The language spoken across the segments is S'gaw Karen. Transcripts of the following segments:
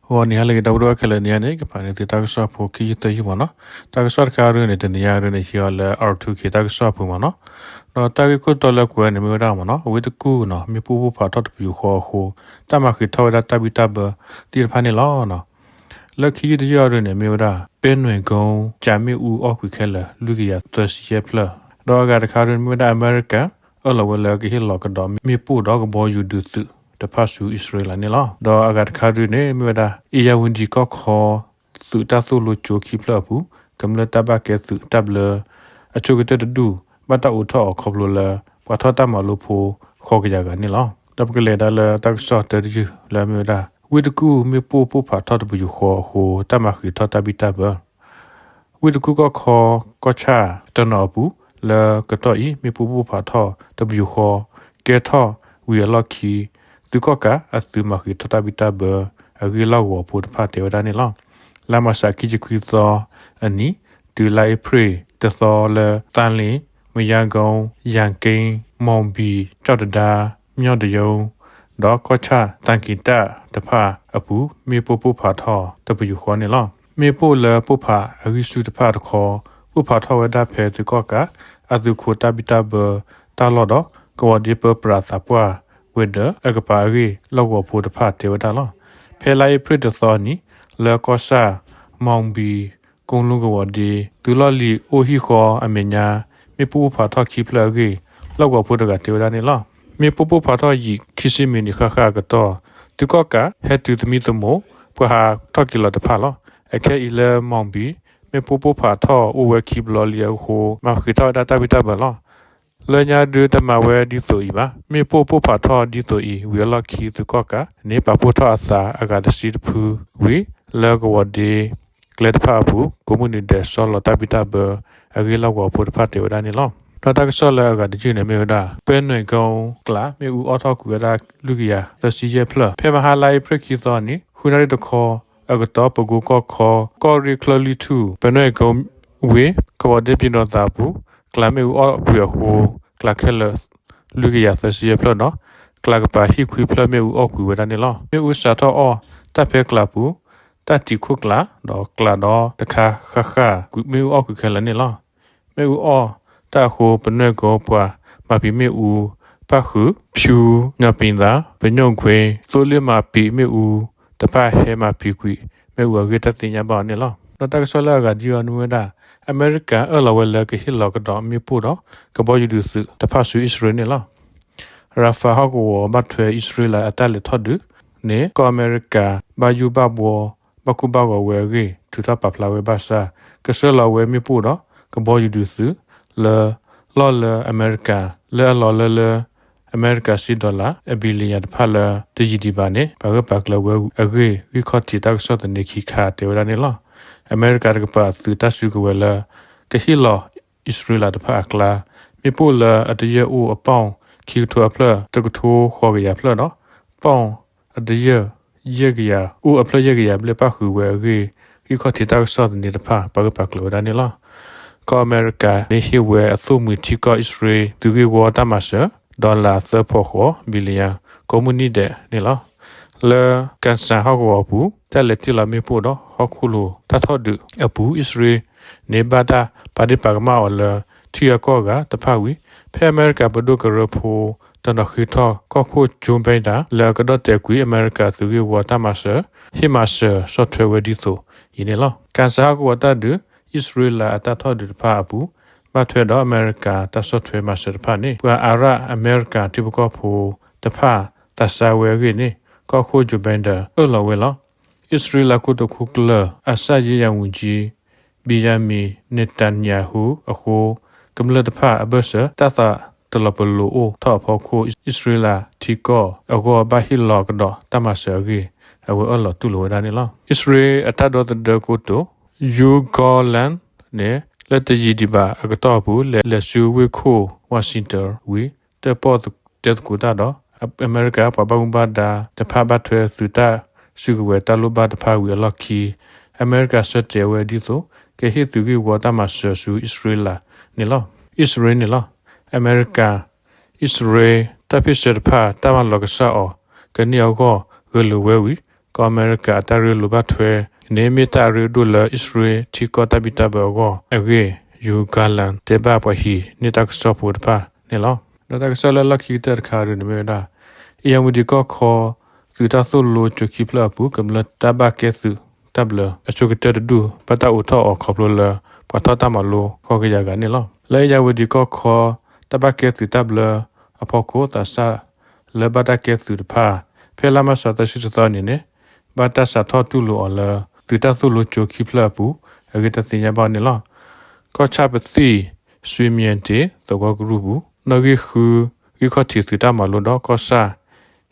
ဂီၤနံၤဟါလၢအဂ့ၤ ဒီပုၢ်ဝဲၢ်ခဲလၢာ်, န့ၣ်အံၤန့ၣ် ကဖးန့ၢ်သုတၢ်ကစီၣ်ဖိခံယုၢ်သၢယုၢ်မ့ၢ်နီၤ. တၢ်ကစီၣ်တခါအံၤန့ၣ် တနံၤအံၤန့ၣ် ဟံးအီၤလၢ R two K တၢ်ကစီၣ်အပူၤမ့ၢ်နီၤ. ဒီးတၢ်ဂ့ၢ်ခိၣ်တီလၢကွဲးန့ၣ်မ့ၢ်ဝဲဒၣ်မ့ၢ်နီၤ, ဝ့ၢ်တကူၣ်နီၤ မ့ၣ်ပိၢ်ပိၢ်ဖးထီၣ်တပယူာ်ဃီအဃိ တၢ်မၤဃံးထီၣ်ဝဲဒၣ်တၢ်ဘံၣ်တၢ်ဘၢသ့ၣ်တဖၣ်န့ၣ်လီၤ. လၢခံယုၢ်တယုၢ်အံၤန့ၣ် မ့ၢ်ဝဲဒၣ် ပဲနွဲၣ်ကုန်း ကၠးမ့ၣ်အူအီၣ်ကွံာ်ခဲလၢာ် လွံၢ်ကယၤသၢဆံယဲၢ်ဖျၢၣ်, ဒီးအဂၤတခါအံၤန့ၣ် မ့ၢ်ဝဲဒၣ်အမဲရကၤ အၢၣ်လီၤဝဲလၢကဟ့ၣ်လီၤကဒီးမ့ၣ်ပိၢ်ဒီးကဘီယူၤဒုးသုးတဖၣ်ဆူအံၣ်စရ့လးန့ၣ်လီၤ. ဒီးအဂၤတခါအံၤန့ၣ် မ့ၢ်ဝဲဒၣ် အ့ၣ်ယၣ်ဝံၤဒံၣ်ကီၢ်ခီ သုးတၢ်သိၣ်လိကၠိခံဖျၢၣ်အပူၤ ကမျၢၢ်တၢ်ဘၣ်ကဲသုးတၢ်ဘျၢ အဆိကတၢၢ်တဒူၣ် ဘၣ်တၢ်အိးထီၣ်အီၤခီဖျိလၢ ပှၤထီၣ်တၢ်မၤလိဖိ ဃိးကယၤဂၤန့ၣ်လီၤ. ဒီးပကလဲၤဒၣ်လၢတၢ်ကစီၣ်တၢတယုၢ်လၢအမ့ၢ်ဝဲဒၣ် ဝ့ၢ်တကူၣ်မ့ၣ်ပိၢ်ပိၢ်ဖးထီၣ်တပယူာ်ဃီအဃိ တၢ်မၤဃံးထီၣ်တၢ်ဘံၣ်တၢ်ဘၢ ဝ့ၢ်တကူၣ်ကီၢ်ခီ ကီၢ်ဆၣ်တနီၤအပူၤ လၢကတီၢ်အံၤ မ့ၣ်ပိၢ်ပိၢ်ဖးထီၣ်တပယူာ်ဃီ ကဲထီၣ်ဝံၤအလီၢ်ခံ သုးကီၣ်ကးအသုးမၤဃံးထီၣ်တၢ်ဘံၣ်တၢ်ဘၢ အဂ့ၢ်လီၢ်ကဝီၤဖိတဖၣ်တဲဝဲဒၣ်န့ၣ်လီၤ. လါမးရှးခံဆံခွံသီအနံၤ တုၤလါအ့ဖြ့ၣ်တသီလၢ သါလ့ၣ်, မုၢ်ယါကိ, ယၣ်က့, မီၣ်ဘံၣ်, ကၠီၣ်တဒါ, မၠီၣ်တယိ, ဒီးကီၢ်ဆၣ်သၣ်ကံၣ်တၢ်တဖၣ်အပူၤ မ့ၣ်ပိၢ်ပိၢ်ဖးထီၣ်တပယူာ်ဃီန့ၣ်လီၤ. မ့ၣ်ပိၢ်လၢပိၢ်ဖးအဂံၢ်ဆူၣ်တဖၣ်တခီ ပိၢ်ဖးထီၣ်ဝဲဒၣ်ဖဲသုးကီၣ်ကး အသုးခိးတၢ်ဘံၣ်တၢ်ဘၢတၢ်လီၢ်ဒီး ကဝီၤဒ့ပၢပြးသးပှၢ်ဝဲၤဒၢးအကပၤအဂ့ၢ် လီၢ်ကဝီၤဖိတဖၣ်တဲဝဲဒၣ်လီၤ. ဖဲလါအ့ဖြ့ၣ်တသီအနံၤ လၢကီၢ်ဆၣ် မီၣ်ဘံၣ် ကိလူကဝီၤဒ့ သုးလီၢ်လံၤအိၣ်ဟံၣ်ဃီအမဲာ်ညါ မ့ၣ်ပိၢ်ပိၢ်ဖးထီၣ်ခံဖျၢၣ်အဂ့ၢ် လီၢ်ကဝီၤဖိတဂၤတဲဝဲဒၣ်န့ၣ်လီၤ. မ့ၣ်ပိၢ်ပိၢ်ဖးထီၣ်ယံာ်ခံဆံမံးနံးဃၣ်ဃၣ်အကတီၢ် သုးကီၣ်ကးဟဲတုၤသမံသမိး ပှၤဟးထီၣ်က့ၤလီၤတဖၣ်လီၤ. အခဲအံၤလၢမီၣ်ဘံၣ် မ့ၣ်ပိၢ်ပိၢ်ဖးထီၣ်အိၣ်ဝဲခံဘျီလံအဃိ မၤဃံးထီၣ်ဝဲဒၣ်တၢ်ဘံၣ်တၢ်ဘၢလီၤ. လၢညါဒုတမၤဝဲဒ်သိးအံၤဘၣ်. မ့ၣ်ပိၢ်ပိၢ်ဖးထီၣ်ဒ်သိးအံၤ ဝံၤအလီၢ်ခံသုးကီၣ်ကးန့ၣ် ပာ်ဖှိၣ်ထီၣ်အသးအဂၤတဆံတဖုဝံၤ လၢကဝီၤဒ့ကျဲတဖၣ်အပူၤ ကိးမုၢ်နံၤဒဲးဆီလီၤတၢ်ဘံၣ်တၢ်ဘၢအဂ့ၢ် လီၢ်ကဝီၤဖိတဖၣ်တဲဝဲဒၣ်န့ၣ်လီၤ. ဒီးတၢ်ကစီၣ်လၢအဂၤတယုၢ်န့ၣ်မ့ၢ်ဝဲဒၣ် ပဲနွဲၣ်ကုန်း ကျးမ့ၣ်အူအီၣ်ထီၣ်ကွံာ်ဝဲဒၣ်လွံၢ်ကယၤသၢဆံယဲၢ်ဖျၢၣ် ဖဲမဟါလါအ့ဖြ့ၣ်ခံသီန့ၣ် ဃုနၣ်ရံၣ်တခီအကတီၢ် ပကိကီၢ်ခီ ကီၢ်ရ့ၣ်ချၢလံၢ်ထူၣ် ပဲနွဲၣ်ကုန်းဝ့ၢ် ကဝီၤဒ့ပၠံၤဒီးသးအပူၤ ကျးမ့ၣ်အူအီၣ်ကွံာ်အဃိ ကျးခဲလၢာ်လွံၢ်ကယၤသၢဆံယဲၢ်ဖျၢၣ်ဒီး ကျးကပၤဟံၣ်ခွံဖျၢၣ်မ့ၣ်အူအီၣ်ကွံာ်ဝဲဒၣ်န့ၣ်လီၤ. မ့ၣ်အူစးထီၣ်အီၣ်တၢ်ဖဲကျးပူၤ တၢ်တံာ်ခိၣ်ကျး ဒီးကျးဒီးတခါဃၣ်ဃၣ် မ့ၣ်အူအီၣ်ကွံာ်ခဲလၢာ်န့ၣ်လီၤ. မ့ၣ်အူအီၣ်တၢ်အဃိ ပဲနွဲၣ်ကုန်းပှၤမၤပံာ်မ့ၣ်အူ ပၣ်ဃုာ် ဖၠူ ညီၣ်ပံၤသး ပညိၣ်ခွ့ သိလ့ၣ်မၤပံာ်မ့ၣ်အူတဖၣ်ဟဲမၤပံာ်ကွံာ်မ့ၣ်အူအဂ့ၢ် တၢ်သ့ၣ်ညါဘၣ်အီၤန့ၣ်လီၤ. ဒီးတၢ်ကစီၣ်လၢအဂၤတယုၢ်အံၤန့ၣ်မ့ၢ်ဝဲဒၣ် အမဲရကၤအၢၣ်လီၤဝဲလၢကဟ့ၣ်လီၤကဒီးမ့ၣ်ပိၢ်ဒီး ကဘီယူၤဒုးသုးတဖၣ်ဆူအံၣ်စရ့လးန့ၣ်လီၤ. ရၤဖးဟီၣ်ကဝီၤဘၣ်ထွဲအံၣ်စရ့လးအတၢ်လဲၤထီၣ်ဒုးန့ၣ် ကီၢ်အမဲရကၤဘၣ်ယိၣ်ဘၣ်ဘှီ ဘၣ်ကူဘၣ်ဂီၤဝဲအဂ့ၢ် ထုးထီၣ်ပာ်ဖျါဝဲဘၣ်ဆၣ် ကဆှၢလီၤဝဲမ့ၣ်ပိၢ်ဒီး ကဘီယူၤဒုးသုး လၢ လီၢ်လၢအမဲရကၤ လၢအလီၤလၢလၢ အမဲရကၤစ့ဒီလၣ် အဘံၣ်လံယၣ်တဖၣ်လၢတယံာ်ဒံးဘၣ်န့ၣ် ပာ်ဂၢၢ်ပာ်ကျၢၤဝဲအဂ့ၢ် ဂံၢ်ခီၣ်ထံးတၢ်ကစီၣ်သန့ခံခါတဲဝဲဒၣ်န့ၣ်လီၤ. အမဲရကၤတကပၤအသုးတၢ်စုကဝဲၤလၢ ကဟ့ၣ်လီၤအံၣ်စရ့လးတဖၣ်အကျါ မ့ၣ်ပိၢ်လၢအတယၢၢ်အိၣ်အပီၣ်ခံကထိအဖျၢၣ် တကထိဃိးကယၤဖျၢၣ်ဒီး ပီၣ်အတယၢၢ် ယဲၢ်ကယၤအိၣ်အဖျၢၣ်ယဲၢ်ကယၤဘျဲၣ်ပၣ်ဃုာ်ဝဲအဂ့ၢ် ဂံၢ်ခီၣ်ထံးတၢ်ကစီၣ်သန့တဖၣ် ပာ်ဂၢၢ်ပာ်ကျၢၤဝဲဒၣ်န့ၣ်လီၤ. ကီၢ်အမဲရကၤန့ၣ်ဟ့ၣ်ဝဲအသိၣ်မှံၤထံကီၢ်အံၣ်စရ့လး သုးဂ့ၢ်ဝီတၢ်မၤစၢၤ ဒီလၣ်သၢဖီဃိး ဘံၣ်လံယၣ် ကိးမုၢ်နံၤဒဲးန့ၣ်လီၤ. လၢ ကၣ်စၣ်ဟီၣ်ကဝီၤအပူၤ တၢ်လဲၤတ့ၢ်လီၤမ့ၣ်ပိၢ်ဒီးဟီၣ်ခိၣ်လိၤတၢ်ထီၣ်ဒုးအပူၤ အံၣ်စရ့လးန့ၣ်ဘၣ်တၢ်ပာ်ဒ့ၣ်ပာ်ကမၣ်အီၤလၢ ထံဂၤကီၢ်ဂၤတဖၣ်ဝံၤ ဖဲအမဲရကၤပဒိၣ်ကရၢဖိ တနီၤဃ့ထီၣ်ကီၢ်ခိၣ် Joe Biden လၢအကဒီၣ်တဲာ်ကွံာ်အမဲရကၤသုးဂ့ၢ်ဝီတၢ်မၤစၢၤ ဟ့ၣ်မၤစၢၤဆီၣ်ထွဲဝဲဒ်သိးအံၤန့ၣ်လီၤ. ကၣ်စၣ်ဟီၣ်ကဝီၤတၢ်ဒုး အံၣ်စရ့လးအတၢ်ထီၣ်ဒုးတဖၣ်အပူၤ ဘၣ်ထွဲဒီးအမဲရကၤတၢ်ဆီၣ်ထွဲမၤစၢၤတဖၣ်န့ၣ် ပှၤအၤရၣ်အမဲရကၤထံဖိကီၢ်ဖိတဖၣ်သးစၢ်ဝဲအဂ့ၢ်န့ၣ် ကီၢ်ခိၣ် Joe Biden အၢၣ်လီၤဝဲလီၤ. အံၣ်စရ့လးခိၣ်တိာ်ခိၣ်ကျၢၢ် အစၢ်ယ့ၣ်ယၤဝူၤကၠံ Benjamin Netanyahu အဃိ ကမျၢၢ်တဖၣ်အဘၢၣ်စၢၤ တၢ်သးတလီၤပလိာ်အိၣ်ထီၣ်အဖီခိၣ် အံၣ်စရ့လးထံကီၢ်အဂီၢ်ဘၣ်ဟ့ၣ်လီၤကဒီးတၢ်မၤစၢၤအဂ့ၢ် အဝဲအၢၣ်လီၤတူၢ်လိာ်ဝဲဒၣ်န့ၣ်လီၤ. အံၣ်စရ့လးအတၢ်ဒီသဒၢကိတိာ် Yoav Gallant န့ၣ် လၢတယံာ်ဒံးဘၣ်အကတီၢ်အပူၤ လဲၤဆူဝ့ၢ်ခိၣ် Washington ဝံၤ တၢၣ်ပီၣ်တဲသကိးတၢ်ဒီး အမဲရကၤပှၤဘၣ်မူဘၣ်ဒါတဖၣ် ဘၣ်ထွဲသုးတၢ်စုကဝဲၤတၢ်လိၣ်ဘၣ်တဖၣ်ဝံၤအလီၢ်ခံ အမဲရကၤဆၢတဲာ်ဝဲဒ်သိး ကဟ့ၣ်သုးဂ့ၢ်ဝီတၢ်မၤစၢၤဆူအံၣ်စရ့လးန့ၣ်လီၤ. အံၣ်စရ့လးန့ၣ်လီၤ. အမဲရကၤ အံၣ်စရ့လး တၢ်ဖ့ၣ်ဆၢတဖၣ် တၢ်မၤလီၤကစၢ်အီၤကန့ၢ်အဂီၢ် ဂဲၤလိာ်ဝဲဝံၤ ကီၢ်အမဲရကၤအတၢ်ရ့လိာ်ဘၣ်ထွဲန့ၣ် မ့ၢ်တၢ်အရ့ဒိၣ်လၢအံၣ်စရ့လးထံကီၢ်တၢ်ဘံၣ်တၢ်ဘၢအဂီၢ်အဂ့ၢ် Yoav Gallant တဲဘၣ်ပှၤဟံးန့ၢ်တၢ်ကစီၣ်ဖိတဖၣ်န့ၣ်လီၤ. ဒီးတၢ်ကစီၣ်လၢလီၢ်ခံကတၢၢ်တခါဒုန့ၣ်မ့ၢ်ဝဲဒၣ် အ့ၣ်ယၣ်ဝံၤဒံးကီၢ်ခီ သုးတၢ်သိၣ်လိကၠိခံဖျၢၣ်အပူၤ ကမျၢၢ်တၢ်ဘၣ်ကဲသုးတၢ်ဘျၢ အဆိကတၢၢ်တဒူၣ် ဘၣ်တၢ်အိးထီၣ်အီၤခီဖျိလၢ ပှၤထီၣ်တၢ်မၤလိဃိးကယၤဂၤန့ၣ်လီၤ. လၢအ့ၣ်ယၣ်ဝံၤဒံးကီၢ်ခီ တၢ်ဘၣ်ကဲသုးတၢ်ဘျၢအဖီခိၣ် သးစၢ်လၢဘၣ်တၢ်ကဲသုးတဖၣ် ဖဲလါမးရှးသၢဆံတသီအနံၤန့ၣ် ဘၣ်တၢ်စးထီၣ်တူၢ်လိာ်အီၤလၢ သုးတၢ်သိၣ်လိကၠိခံဖျၢၣ်အပူၤအဂ့ၢ် တၢ်သ့ၣ်ညါဘၣ်န့ၣ်လီၤ. ကီၢ်ဆၣ်ပသံၣ် စွ့မၠဲတ့ၣ် သဝီကရူၢ်ပူၤ နီၣ်ဂံၢ်ဃု ဂံၢ်ခီၣ်ထံးသုးတၢ်မၤလိဒီး ကီၢ်ဆၣ်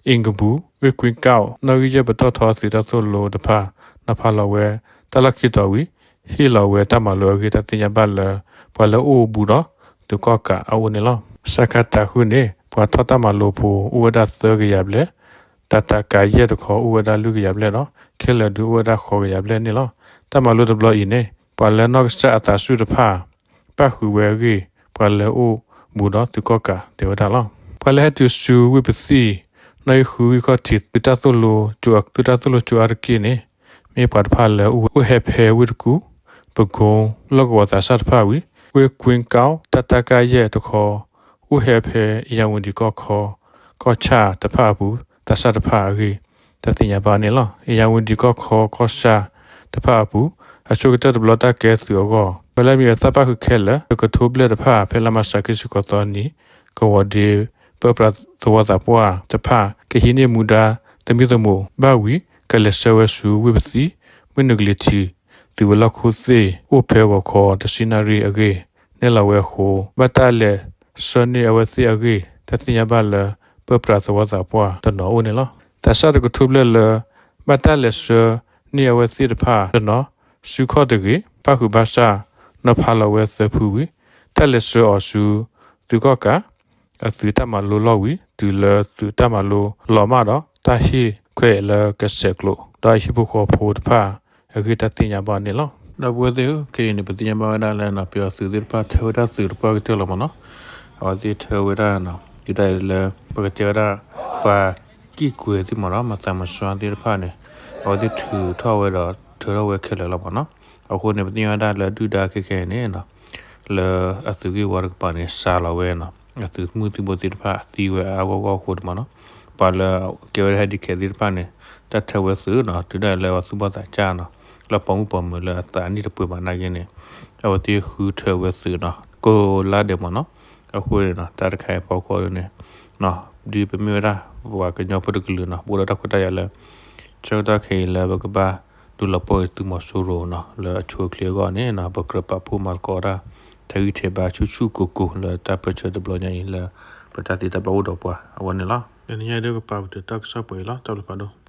အ့ကဘူၣ် ဝ့ၢ်ကွ့ကၣ် နီၣ်ဂံၢ်ယဲၢ်ပတီၢ်ထီသုးတၢ်သိၣ်လိတဖၣ် နီၤဖးလီၤဝဲတၢ်လီၢ်ခံတီၤဝံၤ ဟ့ၣ်လီၤဝဲတၢ်မၤလိအဂ့ၢ် တၢ်သ့ၣ်ညါဘၣ်လၢ ပှၤလၢအအိၣ်ဘူးဒီးသုးကီၣ်ကးအအိၣ်န့ၣ်လီၤ. စကတဃုန့ၣ် ပှၤထီၣ်တၢ်မၤလိဖိအိၣ်ဝဲဒၣ်သၢကယၤဘျဲၣ်, တၢ်တကးယဲၢ်တခီအိၣ်ဝဲဒၣ်လွံၢ်ကယၤဘျဲၣ်ဒီး ခဲလၢာ်ဒုးအိၣ်ဝဲဒၣ်ဃိးကယၤဘျဲၣ်န့ၣ်လီၤ. တၢ်မၤလိတဘျီအံၤန့ၣ် ပှၤလၢနီၢ်ကစၢ်အသးဆူၣ်တဖၣ် ပၣ်ဃုာ်ဝဲအဂ့ၢ် ပှၤလၢအအိၣ်ဘူးဒီးသုးကီၣ်ကးတဲဝဲဒၣ်လီၤ. ပှၤလၢဟဲတုၤဆူဝ့ၢ်ပသံၣ် နီၣ်ဂံၢ်ဃုဂံၢ်ခီၣ်ထံး သုးတၢ်သိၣ်လိကၠိအါတက့ၢ်န့ၣ် မ့ၢ်ပှၤတဖၣ်လၢအိၣ်ဟဲဖဲဝ့ၢ်တကူၣ်, ပကိ လီၢ်ကဝီၤသးစၢ်တဖၣ်ဝံၤ ဝ့ၢ်ကွ့ကၣ် တၢ်တကးယဲၢ်တခီ အိၣ်ဟဲဖဲအ့ၣ်ယၣ်ဝံၤဒံးကီၢ်ခီ ကီၢ်ဆၣ်တဖၣ်အပူၤ သးစၢ်တဖၣ်အဂ့ၢ် တၢ်သ့ၣ်ညါဘၣ်န့ၣ်လီၤ. အ့ၣ်ယၣ်ဝံၤဒံးကီၢ်ခီ ကီၢ်ဆၣ်တဖၣ်အပူၤ အဆိကတၢၢ်တဘျီတၢ်ကဲသုးအဂီၢ် ပှၤလၢမံၤအသၣ်ပၣ်ဃုာ်ခဲလၢာ် တကထိဘျဲၣ်တဖၣ် ဖဲလါမးရှးခံဆံဃိးသီနံၤ ကဝီၤဒ့ ပၢပြးသဝီသးပှၢ်တဖၣ် ကဟံးန့ၢ်မူဒါသမံသမိးဘၣ်ဝံၤ ကလဲၤဆှၢဝဲဆူဝ့ၢ်ပသံၣ် မုၢ်နုာ်ကလံၤထံး သုးဝဲၤလီၢ်ခိၣ်သ့ၣ်အိၣ်ဖဲဂီၤခီတဆံနၣ်ရံၣ်အဂ့ၢ် နဲၣ်လီၤဝဲအဃိ ဘၣ်တၢ်လဲၤဆှၢန့ၢ်အဝဲသ့ၣ်အဂ့ၢ် တၢ်သ့ၣ်ညါဘၣ်လၢ ပၢပြးသဝီသးပှၢ်တနီၤအိၣ်န့ၣ်လီၤ. သးစၢ်တကထိဘျဲၣ်လၢ ဘၣ်တၢ်လဲၤဆှၢန့ၢ်အဝဲသ့ၣ်တဖၣ်တနီၤ စုခီၣ်တဂ့ၤ ပၣ်ဃုာ်ဘၣ်ဆၣ် နီၤဖးလီၤဝဲသၢဖုဝံၤ တၢ်လဲၤဆှၢအီၤဆူ သုးကီၣ်ကး အသုးတၢ်မၤလိလီၢ်ဝံၤ တုၤလၢသုးတၢ်မၤလိလီၤမၢ်ဒီး တၢ်ဟ့ၣ်ခွဲးလၢကစဲးကျိး ဒီးအဟံၣ်ဖိဃီဖိတဖၣ်အဂ့ၢ် တၢ်သ့ၣ်ညါဘၣ်န့ၣ်လီၤ. ဒီပုၢ်ဝဲၢ်သ့ၣ်ဧၢ, ခဲအံၤန့ၣ် ပသ့ၣ်ညါဘၣ်ဝဲဒၣ်လၢ ပယီၤသုးသ့ၣ်တဖၣ်ထၢဝဲဒၣ်သုးတပှၢ်ကတၢၢ်လီၤမ့ၢ်နီၤ. အဝဲသ့ၣ်ထၢဝဲဒၣ် ဒုးဒၣ်လၢ ပကတဲဝဲဒၣ် ပှၤကံၣ်ကွဲၤသ့ၣ်မ့ၢ်နီၤ မၤသးမၤစွါသ့ၣ်တဖၣ်န့ၣ် အဝဲသ့ၣ်ထုးထီၣ်ဝဲဒီး ထုးထီၣ်ဝဲခဲလၢာ်လီၤမ့ၢ်နီၤ. အဃိန့ၣ် ပသ့ၣ်ညါဝဲဒၣ်လၢဒုၣ်ဒါခဲခဲအံၤန့ၣ် လၢအသုးဂ့ၢ်ဝီတကပၤန့ၣ် စှၤလီၤဝဲနီၤ အသုးမုၢ်သုးဘိသ့ၣ်တဖၣ်သံဝဲအါဂီၢ်ဂီၢ်အဃိန့ၣ်မ့ၢ်နီၤ. ပှၤလၢကဲဝဲဒၣ် ဟဲဒံးခဲသ့ၣ်တဖၣ်န့ၣ် တၢ်ထၢဝဲသုးနီၤ တုၤဒၣ်လၢအသူၣ်ဘီၣ်သးစၢ်နီၤ လၢပိာ်မုၣ်ပိာ်မၢၤလၢအသးနံၣ်တပှဲၤဘၣ်နာ်က့န့ၣ် အဝဲသ့ၣ်ဃုထၢဝဲသုးနီၤ ကိးလါဒဲးမ့ၢ်နီၤ. အဃိန့ၣ်နီၤ တၢ်တခါအံၤအဖီခိၣ်န့ၣ် ဒ်ပမ့ၢ်ဝဲဒၣ် ပှၤကညီဖိတကလုာ်နီၤ ပအိၣ်ဒီးတၢ်ခွဲးတၢ်ယာ်လၢ ဆၢကတီၢ်ခဲအံၤလၢပကဘၣ်ဒုးလီၤပှီၢ်အံၤသုးမီၤစိရိၤနီၤ လၢအဆိအချ့အဂီၢ်န့ၣ်နီၤ ပကြၢးပာ်ဖှိၣ်မၤသကိးတၢ် ထဲးဂံၢ်ထဲးဘါဆူၣ်ဆူၣ်ကိၤကိၤ လၢတၢ်ပၢဆှၢတဘျီညါအံၤလၢ ပတၢ်သ့တၢ်ဘၣ်အိၣ်ဒီးပှၤအဂီၢ်န့ၣ်လီၤ. တနံၤညါအံၤဒ်ကပာ်ပတုာ်တၢ်ကစီၣ်ပှဲၤအံၤလီၤ. တၢ်ဘျုးဖးဒိၣ်.